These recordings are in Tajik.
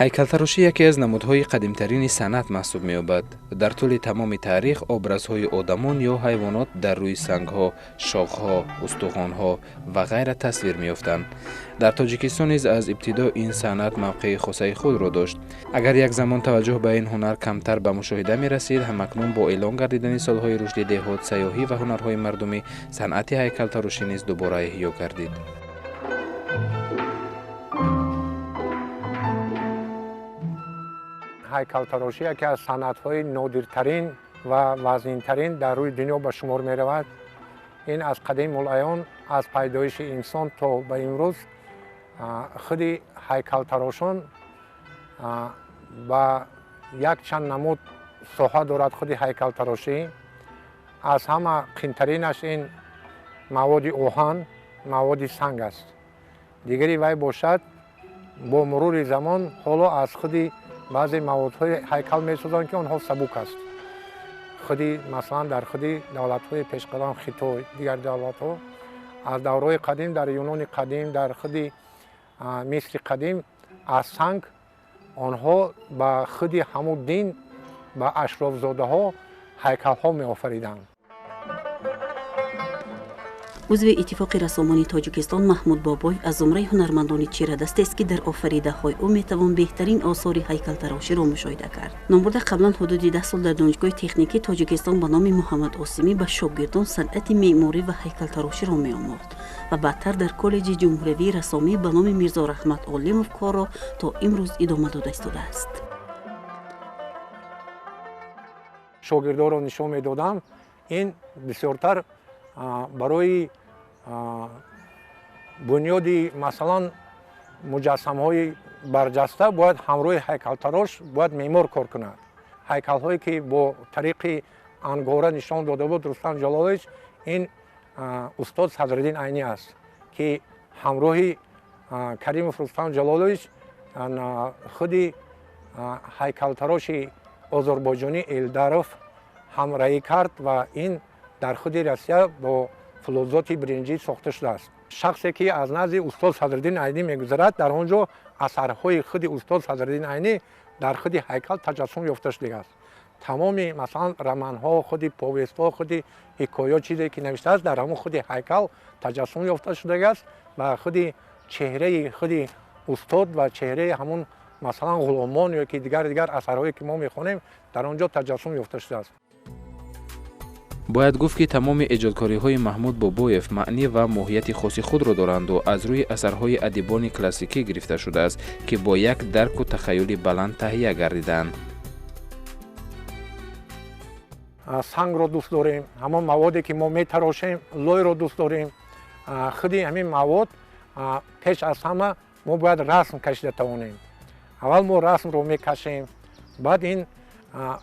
Ҳайкалтарошӣ яке аз намудҳои қадимтарини санъат маҳсуб меёбад. Дар тӯли тамоми таърих образҳои одамон ё ҳайвонот дар рӯи сангҳо, шохҳо, устухонҳо ва ғайра тасвир меёфтанд. Дар Тоҷикистон низ аз ибтидо ин санъат мавқеи хосаи худро дошт. Агар як замон таваҷҷӯҳ ба ин ҳунар камтар ба мушоҳида мерасид, ҳамакнун бо эълон гардидани солҳои рушди деҳот, сайёҳӣ ва ҳунарҳои мардумӣ санъати ҳайкалтарошӣ низ дубора эҳё гардид. Ҳайкалтарошӣ яке аз санъатҳои нодиртарин ва вазнинтарин дар рӯи дунё ба шумор меравад. Ин аз қадимулайён, аз пайдоиши инсон то ба имрӯз худи ҳайкалтарошон ба якчанд намуд соҳа дорад. Худи ҳайкалтарошӣ аз ҳама қинтаринаш ин маводи оҳан, маводи санг аст. Дигари вай бошад, бо мурури замон ҳоло аз худи баъзе маводҳои ҳайкал месозанд, ки онҳо сабук аст. Худи масалан дар худи давлатҳои пешқадам Хитой, дигар давлатҳо аз давраҳои қадим, дар Юнони қадим, дар худи Мисри қадим аз санг онҳо ба худи ҳамун дин, ба ашрофзодаҳо ҳайкалҳо меофариданд. Узви Иттифоқи рассомони Тоҷикистон Маҳмуд Бобоев аз зумраи ҳунармандони чирадастест, ки дар офаридаҳои ӯ метавон беҳтарин осори ҳайкалтароширо мушоҳида кард. Номбурда қаблан ҳудуди 10 сол дар Донишгоҳи техникии Тоҷикистон ба номи Муҳаммад Осимӣ ба шогирдон санъати меъморӣ ва ҳайкалтароширо меомӯхт ва баъдтар дар Коллеҷи ҷумҳуриявии рассомӣ ба номи Мирзо Раҳмат Олимов корро то имрӯз идома дода истодааст. Шогирдоро нишон медодам, ин бисёртар барои бунёди масалан муҷассамаҳои барҷаста бояд ҳамроҳи ҳайкалтарош бояд меъмор кор кунад. Ҳайкалҳое ки бо тариқи ангора нишон дода буд Рустам Ҷалолович, ин устод Садриддин Айнӣ аст, ки ҳамроҳи Каримов Рустам Ҷалолович худи ҳайкалтароши озарбойҷонӣ Элдаров ҳамраҳӣ кард ва ин дар худи Россия бо флузоти биринҷӣ сохта шудааст. Шахсе ки аз назди устод Садриддин Айнӣ мегузарад, дар он ҷо асарҳои худи устод Садриддин Айнӣ дар худи ҳайкал таҷассум ёфта шудааст. Тамоми масалан романҳо, худи повестҳо, худи ҳикояҳо, чизе ки навиштааст, дар ҳамон худи ҳайкал таҷассум ёфта шудааст ва худи чеҳраи худи устод ва чеҳраи ҳамон масалан ғуломон ё ки дигар дигар асарҳое ки мо мехонем, дар он ҷо таҷассум ёфта шудааст. Бояд гуфт, ки тамоми эҷодкориҳои Маҳмуд Бобоев маънӣ ва моҳияти хоси худро доранду аз рӯи асарҳои адибони классикӣ гирифта шудааст, ки бо як дарку тахаюли баланд таҳия гардидаанд. Сангро дӯст дорем, ҳамон маводе ки мо метарошем, лойро дӯст дорем. Худи ҳамин мавод пеш аз ҳама мо бояд расм кашида тавонем. Аввал мо расмро мекашем, баъд ин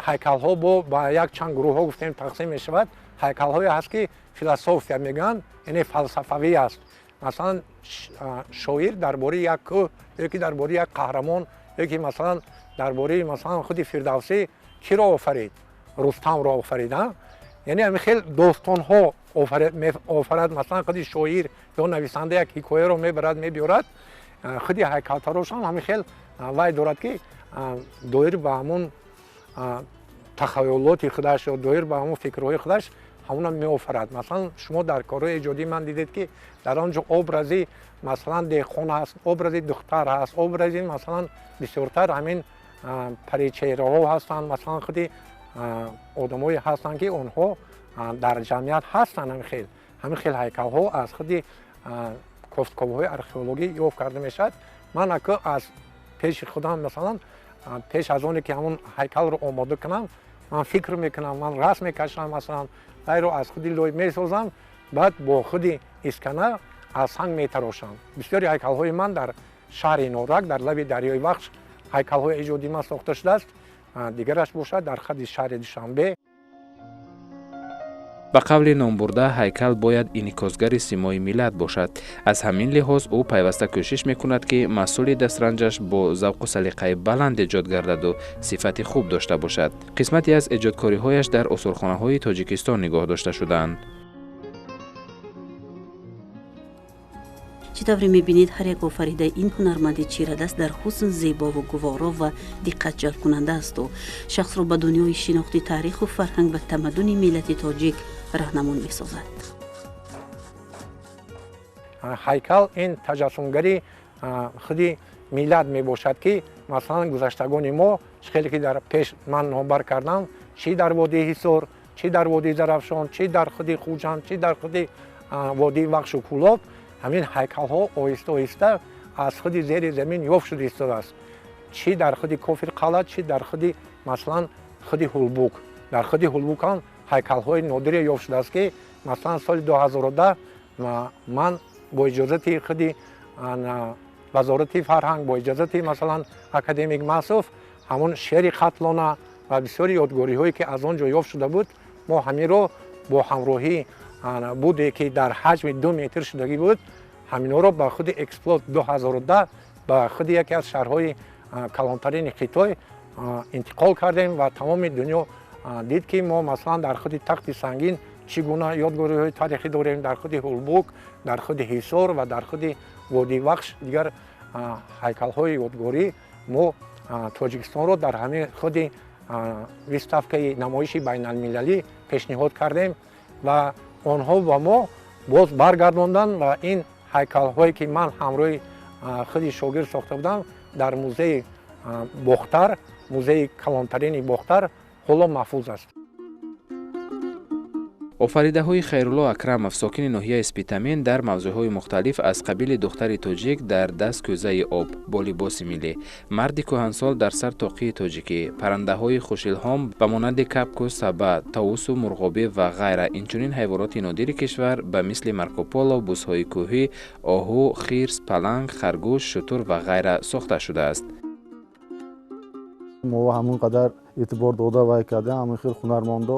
ҳайкалҳо бо ба якчанд гурӯҳҳо гуфтем тақсим мешавад. Ҳайкалҳое ҳаст, ки философия мегӯянд, яъне фалсафавӣ аст. Масалан шоир дар бораи як кӯҳ ё ки дар бораи як қаҳрамон ё ки масалан дар бораи масалан худи Фирдавсӣ киро офарид? Рустамро офарид. Яъне ҳамин хел достонҳо офарад. Масалан худи шоир ё нависанда як ҳикояро мебарад, мебиёрад. Худи ҳайкалтарош ҳам ҳамин хел вай дорад, ки доир ба ҳамон тахаюлоти худаш ё доир ба ҳамон фикрҳои худаш ҳамона меофарад. Масалан шумо дар корҳои эҷодии ман дидед, ки дар он ҷо образи масалан деҳқон ҳаст, образи духтар ҳаст, образи масалан бисёртар ҳамин паричеҳраҳо ҳастанд. Масалан худи одамое ҳастанд, ки онҳо дар ҷамъият ҳастанд. Ҳамин хел ҳайкалҳо аз худи кофтковҳои археологӣ ёфт карда мешавад. Ман ака аз пеши худам масалан пеш аз оне ки ҳамон ҳайкалро омода кунам, ман фикр мекунам, ман расм мекашам, масалан вайро аз худи лой месозам, Баъд бо худи искана аз санг метарошам. Бисёри ҳайкалҳои ман дар шаҳри Норак, дар лаби дарёи Вахш ҳайкалҳои эҷодии ман сохта шудааст. Дигараш бошад дар хадди шаҳри Душанбе. Ба қавли номбурда, ҳайкал бояд инъикосгари симои миллат бошад. Аз ҳамин лиҳоз ӯ пайваста кӯшиш мекунад, ки маҳсули дастранҷаш бо завқу салиқаи баланд эҷод гардаду сифати хуб дошта бошад. Қисмате аз эҷодкориҳояш дар осорхонаҳои Тоҷикистон нигоҳ дошта шудаанд. Чӣ тавре мебинед, ҳар як офаридаи ин ҳунарманди чирадаст дар ҳусн зебову гуворо ва диққатҷалбкунанда асту шахсро ба дунёи шинохти таъриху фарҳанг ва тамаддуни миллати тоҷик раҳнамон месозад. Ҳайкал ин таҷассумгари худи миллат мебошад, ки масалан гузаштагони мо чӣ хеле ки дар пеш ман номбар кардам, чӣ дар водии Ҳисор, чӣ дар водии Зарафшон, чӣ дар худи Хуҷанд, чӣ дар худи водии Вахшу Кӯлоб, ҳамин ҳайкалҳо оҳиста оҳиста аз худи зери замин ёфт шуда истодааст. Чӣ дар худи Кофирқалъа, чӣ дар худи масалан худи Ҳулбук. Дар худи Ҳулбук ҳам ҳайкалҳои нодире ёфт шудааст, ки масалан соли 2010 ман бо иҷозати худи вазорати фарҳанг, бо иҷозати масалан академик Масов, ҳамон шери Хатлона ва бисёри ёдгориҳое ки аз он ҷо ёфт шуда буд, мо ҳаминро бо ҳамроҳӣ буде ки дар ҳаҷми 2 метр шудагӣ буд, ҳаминҳоро ба худи Экспо 2010 ба худи яке аз шаҳрҳои калонтарини Хитой интиқол кардем ва тамоми дунё дид, ки мо масалан дар худи Тахти Сангин чӣ гуна ёдгориҳои таърихӣ дорем, дар худи Ҳулбук, дар худи Ҳисор ва дар худи водии Вахш дигар ҳайкалҳои ёдгорӣ. Мо Тоҷикистонро дар ҳамин худи выставкаи намоиши байналмилалӣ пешниҳод кардем ва онҳо ба мо боз баргардонданд ва ин ҳайкалҳое ки ман ҳамроҳи худи шогирд сохта будам, дар музеи Бохтар, музеи калонтарини Бохтар ҳоло маҳфуз аст. Офаридаҳои Хайрулло Акрамов, сокини ноҳияи Спитамен, дар мавзӯъҳои мухталиф аз қабили духтари тоҷик дар даст кӯзаи об бо либоси миллӣ, марди кӯҳансол дар сар тоқии тоҷикӣ, паррандаҳои хушилҳом ба монанди капку, саба, тавусу мурғобӣ ва ғайра, инчунин ҳайвоноти нодири кишвар ба мисли Маркополо, бузҳои кӯҳӣ, оҳу, хирс, паланг, харгӯш, шутур ва ғайра сохта шудааст. Мо ҳамон қадар эътибор дода вай кардем, ҳамин хел ҳунармандо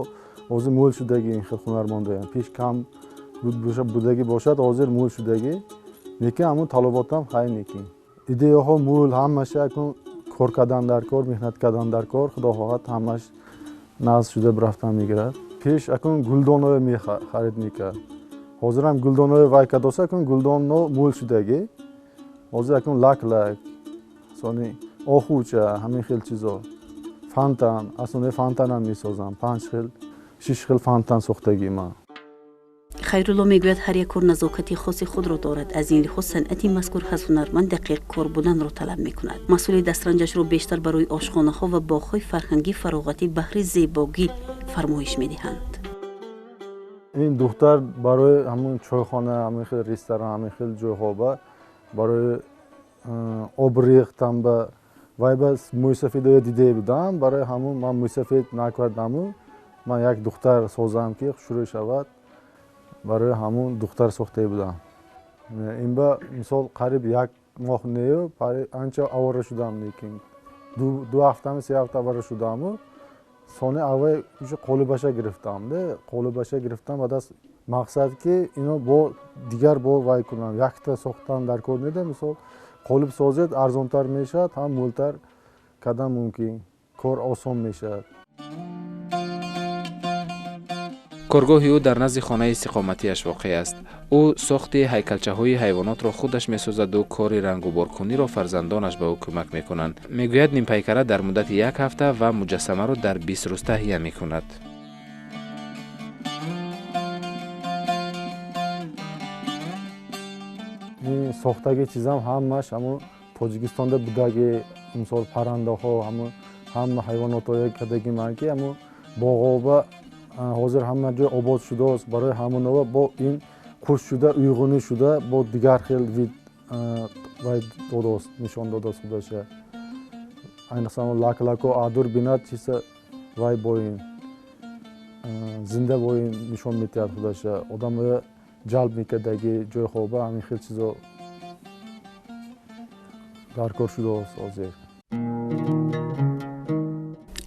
ҳозир мӯл шудагӣ, ин хел ҳунармандоям пеш кам будагӣ бошад, ҳозир мӯл шудагӣ, лекин ҳамун талаботам хай некин. Идеяҳо мӯл, ҳамаша акун кор кардан дар кор, меҳнат кардан дар кор, худо хоҳад ҳамаш нағз шуда рафтан мегирад. Пеш акун гулдонҳое мехарид мекард, ҳозирам гулдонҳое вай кардоса, акун гулдонҳо мӯл шудагӣ, ҳозир акун лак-лак, сони охуча, ҳамин хел чизо, фонтан, асони фонтанам месозам, 5 хел 6 хел фонтан сохтагӣ ман. Хайрулло мегӯяд, ҳар як кор назокати хоси худро дорад. Аз ин лиҳоз санъати мазкур аз ҳунарманд дақиқ кор буданро талаб мекунад. Маҳсули дастранҷашро бештар барои ошхонаҳо ва боғҳои фарҳангӣ фароғатӣ баҳри зебогӣ фармоиш медиҳанд. Ин духтар барои ҳамун чойхона, ҳамин хел ресторан, ҳамин хел ҷойҳо барои обрехтан ба вай ба мӯйсафедоя дида будам, барои ҳамун ман мӯйсафед накардаму ман як духтар созам ки хушрӯй шавад, барои ҳамун духтар сохта будам. Ин ба мисол қариб як моҳ нею анча авора шудам, лекин ду ҳафтами се ҳафта авора шудаму сони аввал уже қолибаша гирифтам, қолибаша гирифтам ба даст мақсад ки ино бо дигар бо вай кунам, якта сохтан дар кор неда, мисол қолиб созед арзонтар мешавад, ҳам мӯлтар кардан мумкин, кор осон мешавад. Коргоҳи ӯ дар назди хонаи истиқоматиаш воқеъ аст. Ӯ сохти ҳайкалчаҳои ҳайвонотро худаш месозаду кори рангуборкуниро фарзандонаш ба ӯ кӯмак мекунанд. Мегӯяд, нимпайкара дар муддати як ҳафта ва муҷассамаро дар 20 рӯз таҳия мекунад. Ин сохтаги чизам ҳамаш ҳамун Тоҷикистонда будаги, мисол паррандаҳо, ҳамун ҳама ҳайвонотое кадаги ман ки ҳамун боғоба ҳозир ҳама ҷой обод шудааст, барои ҳамонова бо ин қуш шуда, уйғунӣ шуда, бо дигар хел вид вай додааст, нишон додааст худаша. Айниқса лак-лако адур бинад чиса вай бо ин зинда бо ин нишон медиҳад худаша. Одамоя ҷалб мекардаги ҷои хоба, ҳамин хел чизо дар кор шудааст ҳозир.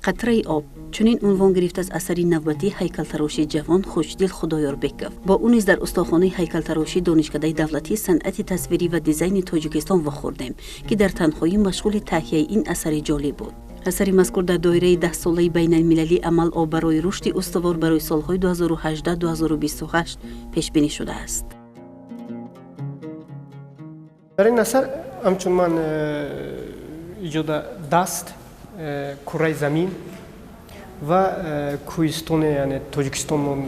Қатраи об чунин унвон гирифт аз асари навбатии ҳайкалтароши ҷавон Хушдил Худоёрбеков. Бо ӯ низ дар устохонаи ҳайкалтарошии Донишкадаи давлатии санъати тасвирӣ ва дизайни Тоҷикистон вохӯрдем, ки дар танҳоӣ машғули таҳияи ин асари ҷолиб буд. Асари мазкур дар доираи 10-солаи байналмилалии амал об барои рушди устувор барои солҳои 2018-2028 пешбинӣ шудааст. Дар ин асар ҳамчун ман иҷода даст, кураи замин ва кӯҳистоне, яъне Тоҷикистонмон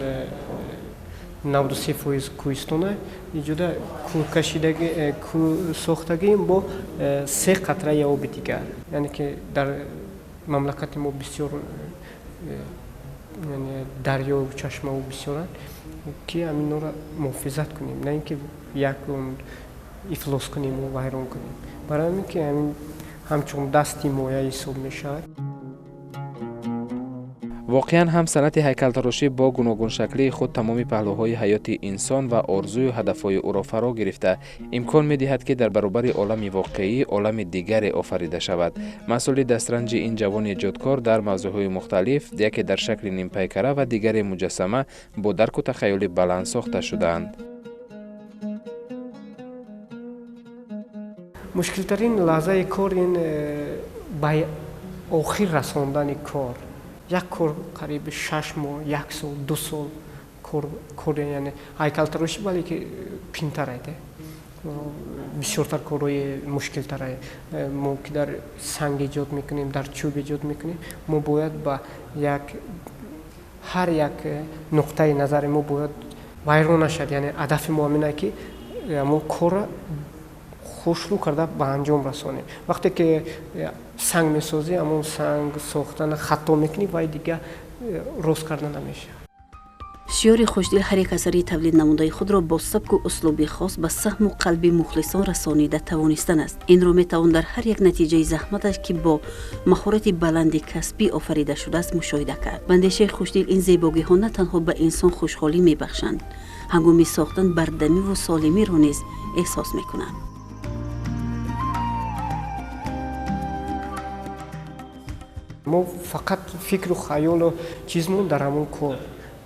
93% кӯҳистона, иҷода кӯҳкашидаги, кӯ сохтагием бо се қатраи оби дигар, яъне ки дар мамлакати мо бисёр дарёву чашмаву бисёранд, ки ҳаминҳоро муҳофизат кунем, на ин ки як ифлос куниму вайрон кунем. Барои ҳамин ки ҳамин ҳамчун дасти моя ҳисоб мешавад. Воқеан ҳам санъати ҳайкалтарошӣ бо гуногуншаклии худ тамоми паҳлӯҳои ҳаёти инсон ва орзую ҳадафҳои ӯро фаро гирифта, имкон медиҳад, ки дар баробари олами воқеӣ олами дигаре офарида шавад. Маҳсули дастранҷи ин ҷавони эҷодкор дар мавзӯъҳои мухталиф, яке дар шакли нимпайкара ва дигаре муҷассама, бо дарку тахайюли баланд сохта шудаанд. Мушкилтарин лаҳзаи кор ин ба охир расондани кор. Як кор қариби 6 моҳ, як сол, 2 сол кор, яъне ҳайкалтарошӣ, бале ки қимтарайде, бисёртар корҳои мушкилтарай. Мо ки дар санг эҷод мекунем, дар чӯб эҷод мекунем, мо бояд ба як ҳар як нуқтаи назари мо бояд вайрон нашад. Яъне ҳадафи мо ҳамин ки мо корро хушрӯ карда ба анҷом расонем. Вақте ки санг месозӣ, ҳамон санг сохтана хато мекунӣ, вай дига рост карда намешавад. Шиёри Хушдил ҳар як асари тавлид намудаи худро бо сабку услуби хос ба саҳму қалби мухлисон расонида тавонистан аст. Инро метавон дар ҳар як натиҷаи заҳматаш, ки бо маҳорати баланди касбӣ офарида шудааст, мушоҳида кард. Ба андешаи Хушдил ин зебогиҳо на танҳо ба инсон хушҳолӣ мебахшанд, ҳангоми сохтан бардамиву солимиро низ эҳсос мекунанд. Мо фақат фикру хаёлу чизмон дар ҳамон кор,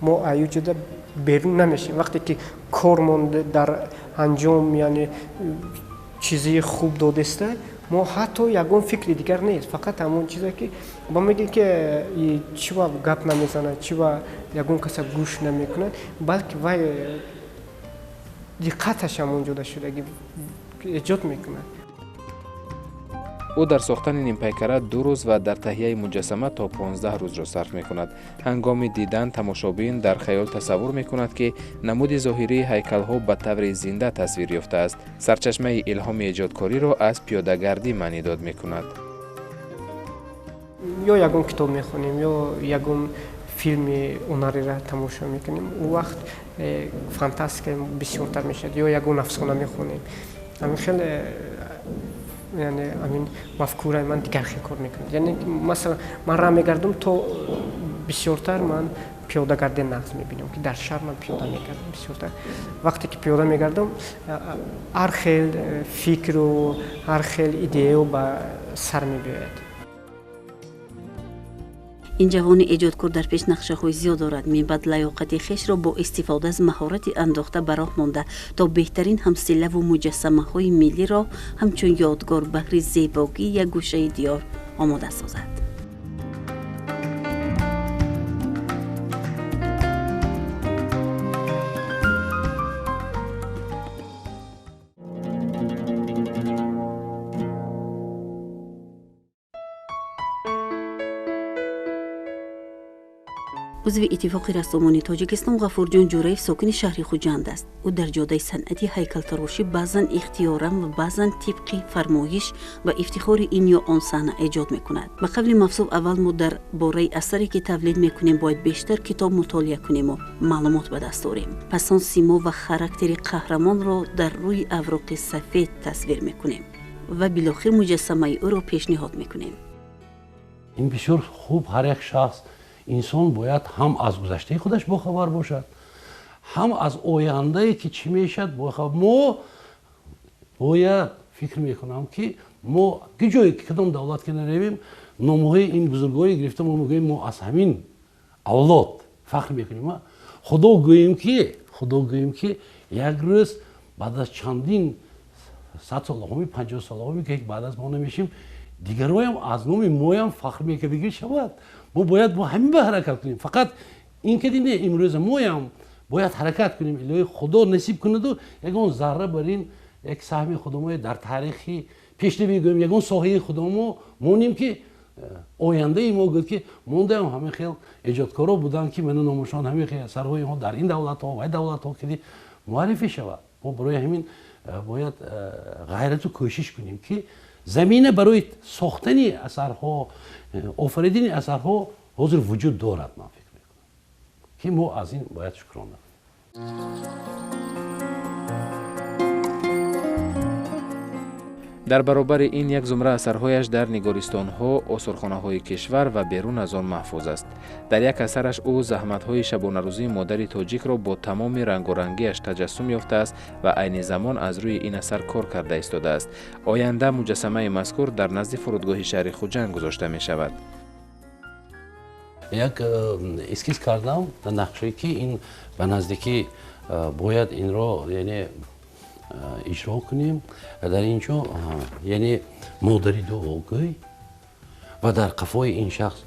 мо аюҷода берун намешем. Вақте ки кормон дар анҷом, яъне чизи хуб додеста, мо ҳатто ягон фикри дигар нест, фақат ҳамон чизе ки ба мегӯем, ки чӣ ва гап намезанад, чӣ ва ягон каса гӯш намекунад, балки вай диққаташ ҳамон ҷода шудаги эҷод мекунад. Ӯ дар сохтани нимпайкара 2 рӯз ва дар таҳияи муҷассама то 15 рӯзро сарф мекунад. Ҳангоми дидан тамошобин дар хаёл тасаввур мекунад, ки намуди зоҳирии ҳайкалҳо ба таври зинда тасвир ёфтааст. Сарчашмаи илҳоми эҷодкориро аз пиёдагардӣ маънидод мекунад. Ё ягон китоб мехонем, ё ягон филми ҳунариро тамошо мекунем, он вақт фантастика бисёртар мешавад, ё ягон афсона мехонем. Ҳамин хел, яъне ҳамин мафкураи ман дигар хел кор мекунад. Яъне масалан ман раҳ мегардам, то бисёртар ман пиёдагардӣ нағз мебинам, ки дар шаҳр ман пиёда мегардам бисёртар. Вақте ки пиёда мегардам, ҳар хел фикру ҳар хел идеяо ба сар мебиёяд. Ин ҷавони эҷодкор дар пеш нақшаҳои зиёд дорад. Минбаъд лаёқати хешро бо истифода аз маҳорати андохта ба роҳ монда, то беҳтарин ҳамсилаву муҷассамаҳои миллиро ҳамчун ёдгор баҳри зебогии як гӯшаи диёр омода созад. Узви Иттифоқи рассомони Тоҷикистон Ғафурҷон Ҷураев сокини шаҳри Хуҷанд аст. Ӯ дар ҷодаи санъати ҳайкалтарошӣ баъзан ихтиёран ва баъзан тибқи фармоиш ба ифтихори ин ё он саҳна эҷод мекунад. Ба қавли мавсуф, аввал мо дар бораи асаре, ки тавлид мекунем, бояд бештар китоб мутолиа кунему маълумот ба даст орем. Пас он симо ва характери қаҳрамонро дар рӯи авроқи сафед тасвир мекунем ва билохир муҷассамаи ӯро пешниҳод мекунем. Ин бисёр хуб, ҳар як шахс инсон бояд ҳам аз гузаштаи худаш бохабар бошад, Ҳам аз ояндае ки чӣ мешавад мо бояд фикр мекунам ки мо ҷое ки кадом давлат ки наравем, номҳои ин бузургҳое гирифта мо мегӯем мо аз ҳамин авлод фахр мекунем. Худо гӯем ки як рӯз баъд аз чандин 100 солаҳоми 50 солаҳоми ки баъд аз мо намешим, дигароям аз номи моям фахр мекардагӣ шавад. Мо бояд бо ҳамин ба ҳаракат кунем. Фақат ин кади не, имрӯза моям бояд ҳаракат кунем. Илоҳи Худо насиб кунаду ягон зарра бар ин як саҳми худомо дар таърихи пешнавӣ гӯем, ягон соҳаи худомо монем ки ояндаи мо гӯяд ки мондаам ҳамин хел эҷодкоро буданд ки мана номашон ҳамин хел асарҳои онҳо дар ин давлатҳо вай давлатҳо киди муаррифӣ шавад. Мо барои ҳамин бояд ғайрату кӯшиш кунем ки замина барои сохтани асарҳо, офаридани асарҳо ҳозир вуҷуд дорад. Ман фикр мекунам ки мо аз ин бояд шукрона кунем. Дар баробари ин як зумра асарҳояш дар нигористонҳо, осорхонаҳои кишвар ва берун аз он маҳфуз аст. Дар як асараш ӯ заҳматҳои шабонарӯзии модари тоҷикро бо тамоми рангорангиаш таҷассум ёфтааст ва айни замон аз рӯи ин асар кор карда истодааст. Оянда муҷассамаи мазкур дар назди фурудгоҳи шаҳри Хуҷанд гузошта мешавад. Як эскиз кардам дар нақшае ки ин ба наздикӣ бояд инро яъне иҷро кунем. Дар ин ҷо яъне модари дуогӯй ва дар қафои ин шахс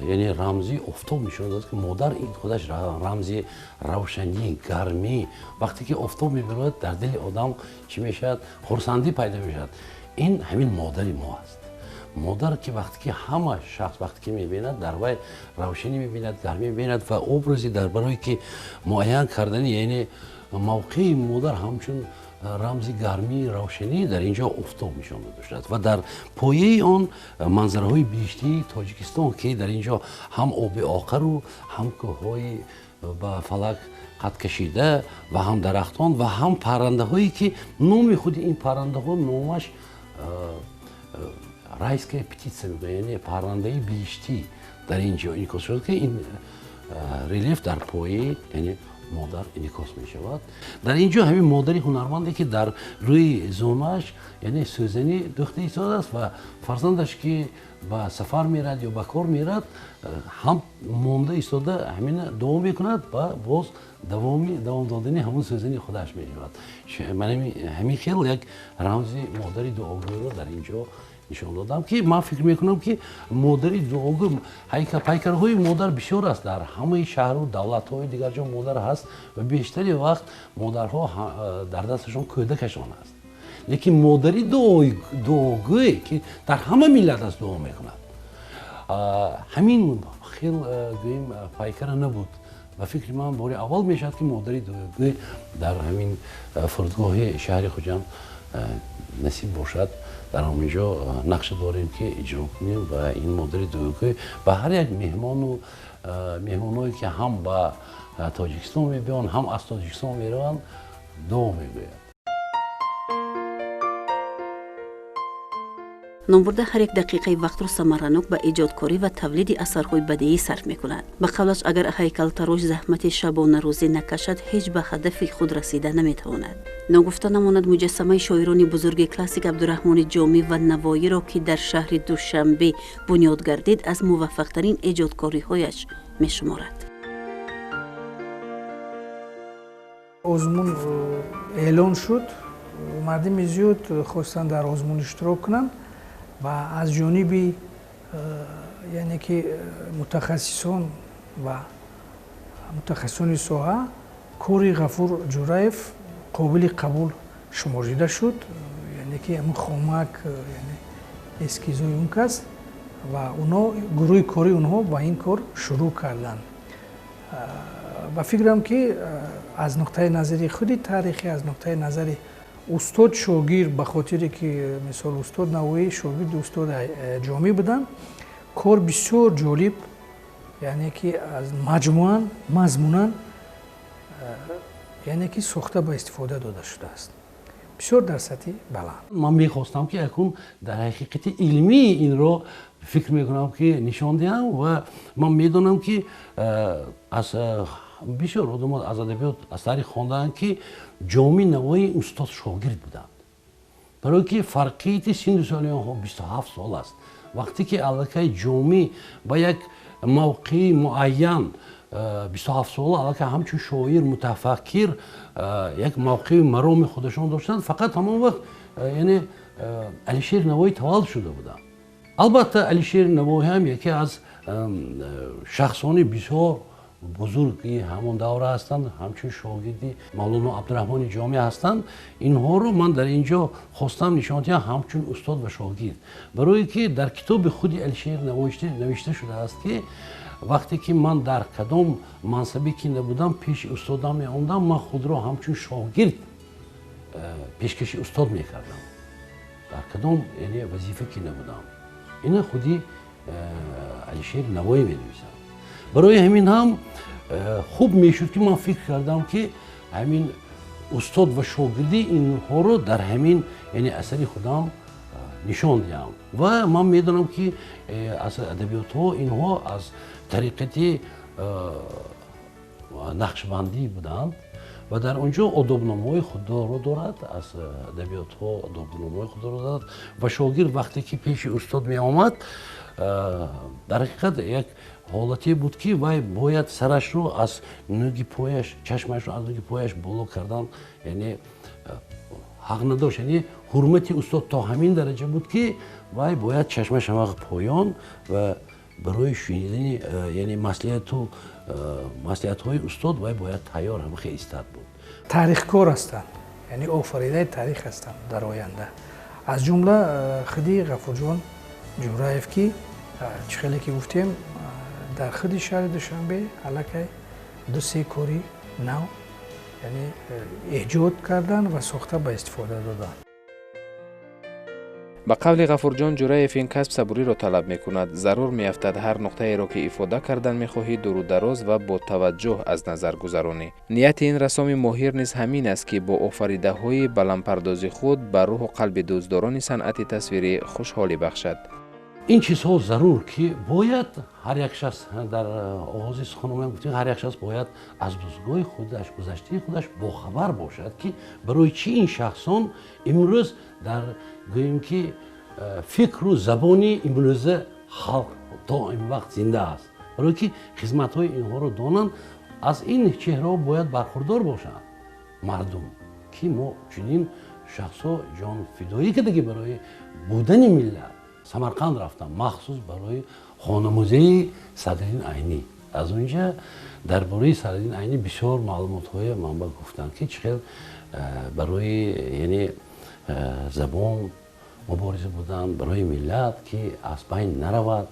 яъне рамзи офтоб нишон додааст ки модар ин худаш рамзи равшанӣ, гармӣ. Вақте ки офтоб мебирояд дар дили одам чӣ мешавад? Хурсандӣ пайдо мешавад. Ин ҳамин модари мо аст. Модар ки вақте ки ҳама шахс вақте ки мебинад, дар вай равшанӣ мебинад, гармӣ мебинад ва образи дар барои ки муайян кардани яъне мавқеи модар ҳамчун рамзи гармӣ, равшанӣ дар ин ҷо офтоб нишон дода шудааст ва дар пояи он манзараҳои биҳиштии Тоҷикистон ки дар ин ҷо ҳам оби оқару ҳам кӯҳҳои ба фалак қад кашида ва ҳам дарахтон ва ҳам паррандаҳое ки номи худи ин паррандаҳо номаш райская птица мегӯянд, яъне паррандаи биҳиштӣ дар ин ҷо инъикос шуд ки ин релеф дар пояи яъне модар инъикос мешавад. Дар ин ҷо ҳамин модари ҳунарманде ки дар рӯи зонаш яъне сӯзанӣ дӯхта истодааст ва фарзандаш ки ба сафар мерад ё ба кор мерад, ҳам монда истода ҳамина дуо мекунад ва боз давом додани ҳамон сӯзани худаш мешавад. Ҳамин хел як рамзи модари дуогӯйро дар ин ҷо нишон додам ки ман фикр мекунам ки модари дуогӯ пайкарҳои модар бисёр аст. Дар ҳамаи шаҳру давлатҳои дигар ҷо модар ҳаст ва бештари вақт модарҳо дар дасташон кӯдакашон аст. Лекин модари дуогӯе ки дар ҳама миллат аст дуо мекунад, ҳамин хел гӯем пайкара набуд. Ба фикри ман бори аввал мешавад ки модари дуогӯй дар ҳамин фурудгоҳи шаҳри Хуҷанд насиб бошад. Дар ҳамин ҷо нақша дорем ки иҷро кунем ва ин модари дуогӯй ба ҳар як меҳмону меҳмоное ки ҳам ба Тоҷикистон мебиёнд, ҳам аз Тоҷикистон мераванд, дуо мегӯяд. Номбурда ҳар як дақиқаи вақтро самаранок ба эҷодкорӣ ва тавлиди асарҳои бадиӣ сарф мекунад. Ба қавлаш, агар ҳайкалтарош заҳмати шабонарӯзӣ накашад, ҳеҷ ба ҳадафи худ расида наметавонад. Ногуфта намонад муҷассамаи шоирони бузурги классик Абдураҳмони Ҷомӣ ва Навоиро, ки дар шаҳри Душанбе бунёд гардид, аз муваффақтарин эҷодкориҳояш мешуморад. Озмун эълон шуд, мардими зиёд хостанд дар озмун иштирок кунанд ва аз ҷониби яъне ки мутахассисон ва мутахассисони соҳа кори Ғафур Ҷураев қобили қабул шуморида шуд, яъне ки ҳамин хомак, яъне эскизои он кас ва оно гурӯҳи кори онҳо ба ин кор шурӯъ карданд. Ба фикрам ки аз нуқтаи назари худи таърихӣ, аз нуқтаи назари устод шогирд, ба хотире ки мисол устод Навоӣ шогирди устод Ҷомӣ буданд, кор бисёр ҷолиб, яъне ки аз маҷмӯан мазмунан яъне ки сохта ба истифода дода шудааст, бисёр дар сатҳи баланд. Ман мехостам ки акун дар ҳақиқати илмии инро фикр мекунам ки нишон диҳам ва ман медонам ки аз Бисёр одамон аз адабиёт, аз таърих хондаанд, ки Ҷомӣ, Навоӣ устод шогирд буданд, барое ки фарқияти синну соли онҳо 27 сол аст. Вақте ки аллакай Ҷомӣ ба як мавқеи муайян 27 сола, аллакай ҳамчун шоир, мутафаккир як мавқеи мароми худашон доштанд, фақат ҳамон вақт, яъне, Алишери Навоӣ таваллуд шуда буданд. Албатта, Алишери Навоӣ ҳам яке аз шахсони бисёр бузурги ҳамон давра ҳастанд, ҳамчун шогирди Мавлоно Абдураҳмони Ҷомӣ ҳастанд. Инҳоро ман дар ин ҷо хостам нишон диҳам ҳамчун устод ва шогирд, барое ки дар китоби худи Алишери Навоӣ навишта шудааст, ки вақте ки ман дар кадом мансабе ки набудам, пеши устодам меомдам, ман худро ҳамчун шогирд пешкаши устод мекардам, дар кадом, яъне, вазифа ки набудам. Ина худи Алишери Навоӣ менависад. Барои ҳамин ҳам хуб мешуд, ки ман фикр кардам, ки ҳамин устод ва шогирди инҳоро дар ҳамин, яъне, асари худам нишон диҳам. Ва ман медонам, ки аз адабиётҳо инҳо аз тариқати нақшбандӣ буданд ва дар он ҷо одобномаҳои худро дорад, аз адабиётҳо одобномаҳои худро дорад. Ва шогирд вақте ки пеши устод меомад, дар ҳақиқат як ҳолате буд, ки вай бояд сарашро аз нуги пояш, чашмашро аз нуги пояш боло кардан, яъне, ҳақ надошт. Яъне, ҳурмати устод то ҳамин дараҷа буд, ки вай бояд чашмаш ҳамвақт поён ва барои шунидани, яъне, маслиҳату маслиҳатҳои устод вай бояд тайёр ҳамахе истад буд. Таърихкор ҳастанд, яъне офаридаи таърих ҳастанд дар оянда, аз ҷумла худи Ғафурҷон Ҷураев, ки чӣ хеле ки гуфтем, дар худи шаҳри Душанбе аллакай ду се кори нав, яъне, эҷод кардан ва сохта ба истифода доданд. Ба қавли Ғафурҷон Ҷураев, ин касб сабуриро талаб мекунад. Зарур меафтад ҳар нуқтаеро, ки ифода кардан мехоҳӣ, дуру дароз ва бо таваҷҷӯҳ аз назар гузаронӣ. Нияти ин рассоми моҳир низ ҳамин аст, ки бо офаридаҳои баландпардози худ ба рӯҳу қалби дӯстдорони санъати тасвирӣ хушҳолӣ бахшад. Ин чизҳо зарур, ки бояд ҳар як шахс, дар оғози суханонам гуфтем, ҳар як шахс бояд аз бузургоҳи худаш, гузаштаи худаш бохабар бошад, ки барои чӣ ин шахсон имрӯз дар, гӯем ки, фикру забони имрӯза халқ то ин вақт зинда аст, барое ки хизматҳои инҳоро донанд, аз ин чеҳраҳо бояд бархурдор бошанд мардум, ки мо чунин шахсҳо ҷонфидоӣ кардаги барои будани миллат. Самарқанд рафтам махсус барои хонамузеи Садриддин Айнӣ. Аз он ҷа дар бораи Садриддин Айнӣ бисёр маълумотҳое манба гуфтанд, ки чӣ хел барои, яъне, забон мубориза буданд, барои миллат, ки аз байн наравад.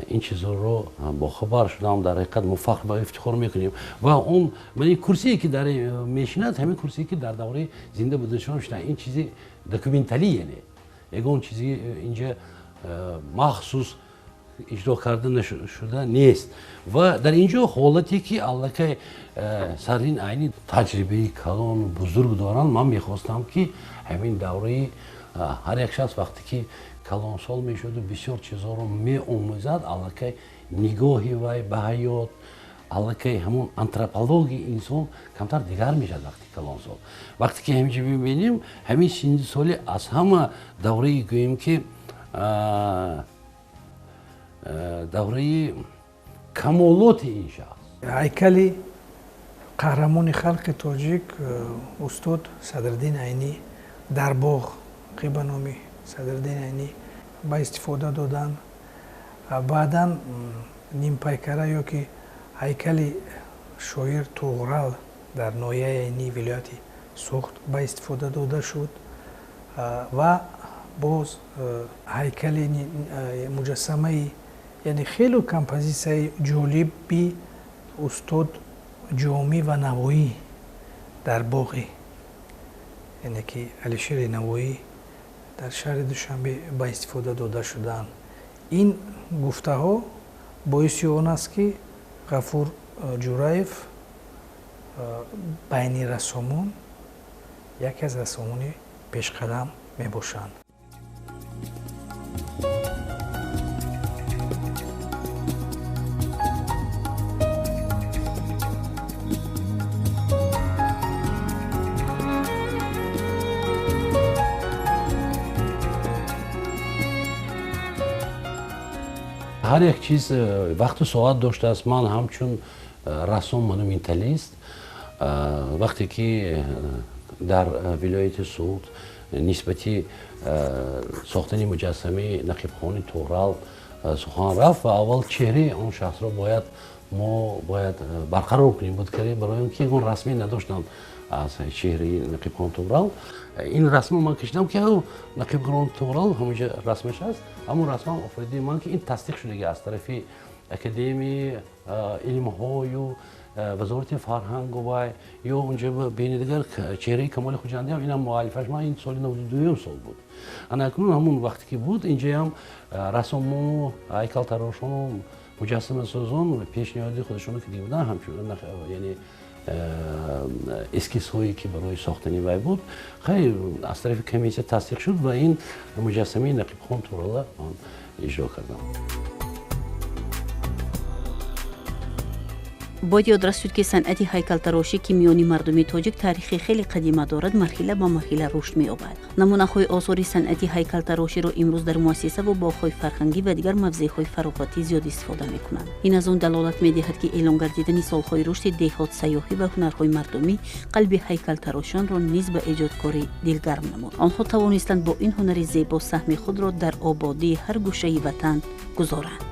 Ин чизҳоро бохабар шудам. Дар ҳақиқат мо фахр ба ифтихор мекунем. Ва он ман курсие, ки дар мешинад, ҳамин курсие, ки дар давраи зинда буданашон шуда, ин чизи документалӣ, яъне, ягон чизи инҷа махсус иҷро карда нашуда нест. Ва дар ин ҷо ҳолате, ки аллакай Садриддин Айнӣ таҷрибаи калону бузург доранд, ман мехостам, ки ҳамин давраи ҳар як шахс вақте ки калонсол мешуду бисёр чизҳоро меомӯзад, аллакай нигоҳи вай ба ҳаёт, аллакай ҳамон антропологияи инсон камтар дигар мешавад вақти калонсол. Вақте ки ҳаминҷо мебинем, ҳамин синни соли аз ҳама давраи, гӯем ки, давраи камолоти ин шахс. Ҳайкали қаҳрамони халқи тоҷик устод Садриддин Айнӣ дар боғ ба номи Садриддин Айнӣ ба истифода доданд. Баъдан нимпайкара ё ки ҳайкали шоир Туғрал дар ноҳияи Айнӣ, вилояти Суғд, ба истифода дода шуд ва боз ҳайкали муҷассамаи, яъне, хеле композитсияи ҷолиби устод Ҷомӣ ва Навоӣ дар боғи, яъне ки, Алишери Навоӣ дар шаҳри Душанбе ба истифода дода шудаанд. Ин гуфтаҳо боиси он аст, ки Ғафур Ҷураев байни рассомон яке аз рассомони пешқадам мебошанд. Ҳар як чиз вақту соат доштааст. Ман ҳамчун рассом, монументалист, вақте ки дар вилояти Суғд нисбати сохтани муҷассамаи Нақибхони Туғрал сухан рафт ва аввал чеҳраи он шахсро бояд мо бояд барқарор кунем буд, барои он ки он расме надоштанд аз чеҳраи Нақибхон Туғрал. Ин расмро ман кашидам, ки Нақибхон Туғрал ҳамонҷа расмаш аст. Ҳамон расмам офаридаи ман, ки ин тасдиқ шудаги аз тарафи Академияи илмҳою Вазорати фарҳангу вай ё унҷа бени дигар чеҳраи Камоли Хуҷандиам, инам муаллифаш ман. Ин соли 92-юм сол буд. Ана акнун ҳамун вақте ки буд, инҷаям рассомону ҳайкалтарошону муҷассамасозон пешниҳоди худашонро ки дида буданд, ҳамчун яъне эскизҳое ки барои сохтани вай буд, хайр, аз тарафи комиссия тасдиқ шуд ва ин муҷассамаи Нақибхон Туғрала ман иҷро кардам. Бояд ёдрас шуд, ки санъати ҳайкалтарошӣ, ки миёни мардуми тоҷик таърихи хеле қадима дорад, марҳила ба марҳила рушд меёбад. Намунаҳои осори санъати ҳайкалтароширо имрӯз дар муассисаву боғҳои фарҳангӣ ва дигар мавзеъҳои фароғатӣ зиёд истифода мекунанд. Ин аз он далолат медиҳад, ки эълон гардидани солҳои рушди деҳот, сайёҳӣ ва ҳунарҳои мардумӣ қалби ҳайкалтарошонро низ ба эҷодкорӣ дилгарм намуд. Онҳо тавонистанд бо ин ҳунари зебо саҳми худро дар ободии ҳар гӯшаи ватан гузоранд.